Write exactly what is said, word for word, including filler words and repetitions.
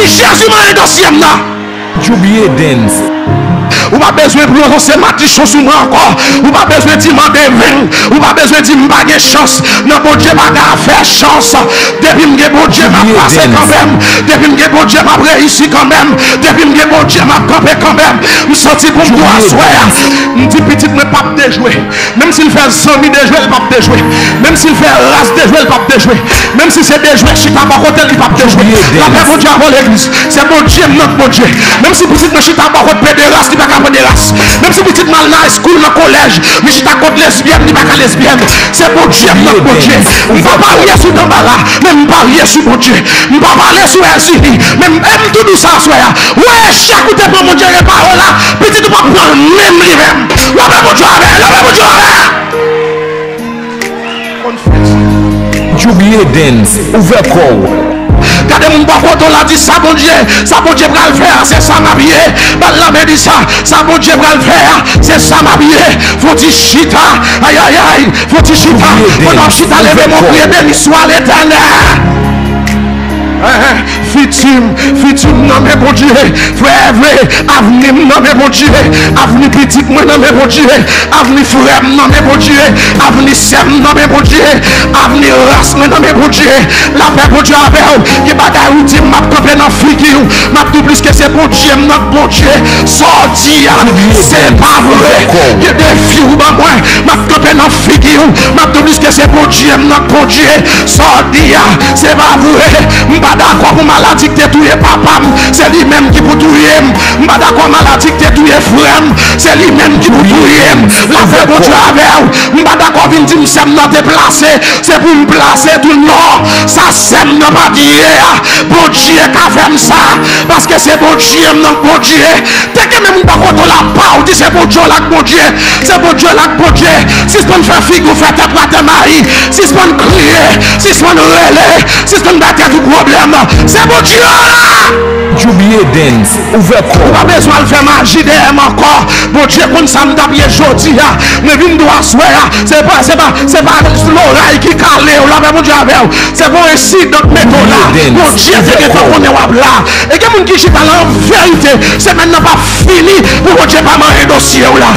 Jezi manyen dosye m nan. Djoubie Dance. Ou pa bezwen pwononse madichon sou mwen ankò. Ou pa bezwen di m an deven. Ou pa bezwen di m pa gen chans. Nan Bondye pa gen afè chans. Depi m gen Bondye, m ap pase kanmenm. Depi m gen Bondye, m ap reyisi kanmenm. Depi m gen Bondye, m ap kanpe kanmenm. M santi pou m tou aswè a. M di pitit mwen p ap dejwe. Menm si l fè zanmi dejwe, l p ap dejwe. Menm si l fè ras dejwe, l p ap dejwe. Menm si se dejwe chita bò kote l, li p ap dejwe. Lapè Bondye avè w legliz. Se Bondye m nan k Bondye. Menm si pitit mwen chita bò kot pederas, li pa ka pederas. Menm si pitit mwen al nan high school, nan kolèj, li chita kot lesbyèn, li pa ka lesbyèn. Se Bondye m nan k Bondye. M pa parye sou Danbala, men m parye sou Bondye. M pa pale sou Èzili, men m, m tou di sa aswè a. Wè echèk ou te pran Bondye repare w la, pitit ou p ap pran l menm li menm. Lapè Bondye avè, lapè Bondye avè. Djoubie Dance, ouvè kò w. Gade moun bò kote w la, di sa Bondye, sa Bondye pral fè a, se sa m ap ye. Ba l lanmen, di sa, sa Bondye pral fè a, se sa m ap ye. Fon ti chita, ayayay, fon ti chita. Pandan w ap chita, leve men w, priye, beni swa Letènèl. Fiti m, fiti m nan men Bondye. Frè Ève, avni m nan men Bondye. Avni pitit mwen nan men Bondye. Avni frè m nan men Bondye. Avni sè m nan men Bondye. Avni ras mwen nan men Bondye. Lapè Bondye avè w. Gen bagay ou di m, m ap kanpe nan figi w. M ap di w plis ke se Bondye m nan k Bondye. Sa w di a, se pa vre. Gen defi ou ban mwen, m ap kanpe nan figi w. M ap di w plis ke se Bondye m nan k Bondye. Sa w di a, se pa vre. M pa dakò pou maladi ki te touye papa m, se li menm ki pou touye m. M pa dakò maladi ki te touye frè m, se li menm ki pou touye m. Lapè Bondye avè w. M pa dakò vin di m sè m nan te plase, se pou m plase tou non. Sa sè m nan pa t ye a, Bondye ka fè m sa, paske se Bondye m nan k Bondye. Teke men moun bò kote w la, pa w di se Bondye w la k Bondye. Se Bondye w la k Bondye. Sispann fè figi w fè tèt w atè mayi. Sispann kriye. Sispann rele. Sispann bay tèt ou pwoblèm. Se Bondye w la. Djoubie Dance, ouvè kò w. Ou pa bezwen al fè maji dèyè m ankò. Bondye konn sa m t ap ye jodi a. Mwen vin di w aswè a. Se pa, se pa, se pa loray ki kale w. Lapè Bondye avè w. Se pa yon ensidan k mete w la. Bondye te gentan konnen w ap la. E gen moun ki chita la an verite. Semèn nan p ap fini pou Bondye pa manyen dosye w la.